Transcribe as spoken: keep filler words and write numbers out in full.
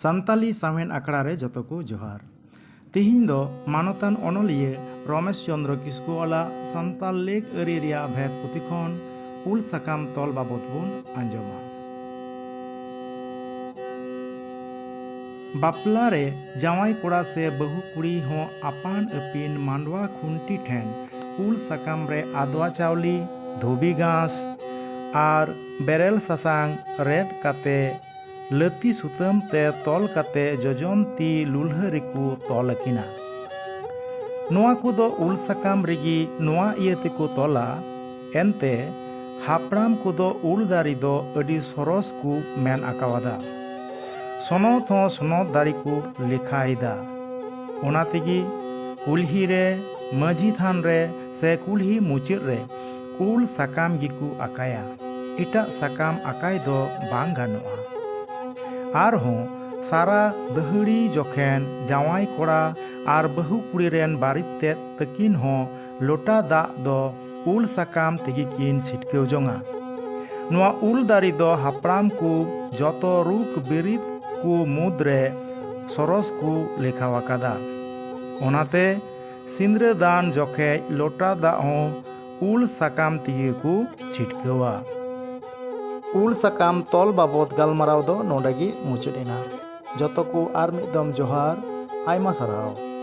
ᱥᱟᱱᱛᱟᱞᱤ ᱥᱟᱶᱦᱮᱫ ᱟᱠᱷᱲᱟ ᱨᱮ ᱡᱚᱛᱚ ᱠᱚ ᱡᱚᱦᱟᱨ᱾ ᱛᱤᱦᱤᱧ ᱫᱚ ᱢᱟᱱᱚᱛᱟᱱ ᱚᱱᱚᱞᱤᱭᱟᱹ ᱨᱚᱢᱮᱥ ᱪᱚᱸᱫᱽᱨᱚ ᱠᱤᱥᱠᱩ ᱚᱞᱟᱜ ᱥᱟᱱᱛᱟᱲ ᱞᱮᱠ ᱟᱹᱨᱤ ᱨᱮᱭᱟᱜ ᱵᱷᱮᱫ ᱯᱩᱛᱷᱤ ᱠᱷᱚᱱ ᱩᱞ ᱥᱟᱠᱟᱢ ᱛᱚᱞ ᱵᱟᱵᱚᱛ ᱵᱚᱱ ᱟᱸᱡᱚᱢᱟ᱾ ᱵᱟᱯᱞᱟ ᱨᱮ ᱡᱟᱶᱟᱭ ᱠᱚᱲᱟ ᱥᱮ ᱵᱟᱹᱦᱩ ᱠᱩᱲᱤ ᱦᱚᱸ ᱟᱯᱟᱱ ᱟᱹᱯᱤᱱ ᱢᱟᱰᱣᱟ ᱠᱷᱩᱱᱴᱤ ᱴᱷᱮᱱ ᱩᱞ ᱥᱟᱠᱟᱢ ᱨᱮ ᱟᱫᱽᱣᱟ ᱪᱟᱣᱞᱤ, ᱫᱷᱩᱵᱤ ᱜᱷᱟᱸᱥ ᱟᱨ ᱵᱮᱨᱮᱞ ᱥᱟᱥᱟᱝ ᱨᱮᱫ ᱠᱟᱛᱮ ᱞᱟᱹᱛᱤ ᱥᱩᱛᱟᱹᱢ ᱛᱮ ᱛᱚᱞ ᱠᱟᱛᱮ ᱡᱚᱡᱚᱢ ᱛᱤ ᱞᱩᱞᱦᱟᱹ ᱨᱮᱠᱚ ᱛᱚᱞ ᱟᱹᱠᱤᱱᱟ᱾ ᱱᱚᱣᱟ ᱠᱚᱫᱚ ᱩᱞ ᱥᱟᱠᱟᱢ ᱨᱮᱜᱮ ᱱᱚᱣᱟ ᱤᱭᱟᱹ ᱛᱮᱠᱚ ᱛᱚᱞᱟ, ᱮᱱᱛᱮ ᱦᱟᱯᱲᱟᱢ ᱠᱚᱫᱚ ᱩᱞ ᱫᱟᱨᱮ ᱫᱚ ᱟᱹᱰᱤ ᱥᱚᱨᱚᱥ ᱠᱚ ᱢᱮᱱ ᱟᱠᱟᱣᱟᱫᱟ᱾ ᱥᱚᱱᱚᱛ ᱦᱚᱸ ᱥᱚᱱᱚᱛ ᱫᱟᱨᱮ ᱠᱚ ᱞᱮᱠᱷᱟᱭᱮᱫᱟ᱾ ᱚᱱᱟ ᱛᱮᱜᱮ ᱠᱩᱞᱦᱤ ᱨᱮ, ᱢᱟᱹᱡᱷᱤ ᱛᱷᱟᱱ ᱨᱮ ᱥᱮ ᱠᱩᱞᱦᱤ ᱢᱩᱪᱟᱹᱫ ᱨᱮ ᱩᱞ ᱥᱟᱠᱟᱢ ᱜᱮᱠᱚ ᱟᱠᱟᱭᱟ᱾ ᱮᱴᱟᱜ ᱥᱟᱠᱟᱢ ᱟᱠᱟᱭ ᱫᱚ ᱵᱟᱝ ᱜᱟᱱᱚᱜᱼᱟ᱾ ᱟᱨᱦᱚᱸ ᱥᱟᱨᱟ ᱫᱟᱹᱦᱲᱤ ᱡᱚᱠᱷᱮᱱ ᱡᱟᱶᱟᱭ ᱠᱚᱲᱟ ᱟᱨ ᱵᱟᱹᱦᱩ ᱠᱩᱲᱤ ᱨᱮᱱ ᱵᱟᱨᱮᱛ ᱛᱮᱫ ᱛᱟᱹᱠᱤᱱ ᱦᱚᱸ ᱞᱚᱴᱟ ᱫᱟᱜ ᱫᱚ ᱩᱞ ᱥᱟᱠᱟᱢ ᱛᱮᱜᱮ ᱠᱤᱱ ᱪᱷᱤᱴᱠᱟᱹᱣ ᱡᱚᱝᱟ᱾ ᱱᱚᱣᱟ ᱩᱞ ᱫᱟᱨᱮ ᱫᱚ ᱦᱟᱯᱲᱟᱢ ᱠᱚ ᱡᱚᱛᱚ ᱨᱩᱠ ᱵᱤᱨᱤᱫ ᱠᱚ ᱢᱩᱫᱽᱨᱮ ᱥᱚᱨᱚᱥ ᱠᱚ ᱞᱮᱠᱷᱟ ᱟᱠᱟᱫᱟ᱾ ᱚᱱᱟᱛᱮ ᱥᱤᱸᱫᱽᱨᱟᱹ ᱫᱟᱱ ᱡᱚᱠᱷᱮᱡ ᱞᱚᱴᱟ ᱫᱟᱜ ᱦᱚᱸ ᱩᱞ ᱥᱟᱠᱟᱢ ᱛᱮᱜᱮ ᱠᱚ ᱪᱷᱤᱴᱠᱟᱹᱣᱟ᱾ ᱩᱞ ᱥᱟᱠᱟᱢ ᱛᱚᱞ ᱵᱟᱵᱚᱫ ᱜᱟᱞᱢᱟᱨᱟᱣ ᱫᱚ ᱱᱚᱰᱮ ᱜᱮ ᱢᱩᱪᱟᱹᱫ ᱮᱱᱟ᱾ ᱡᱚᱛᱚ ᱠᱚ ᱟᱨ ᱢᱤᱫ ᱫᱚᱢ ᱡᱚᱦᱟᱨ, ᱟᱭᱢᱟ ᱥᱟᱨᱦᱟᱣ᱾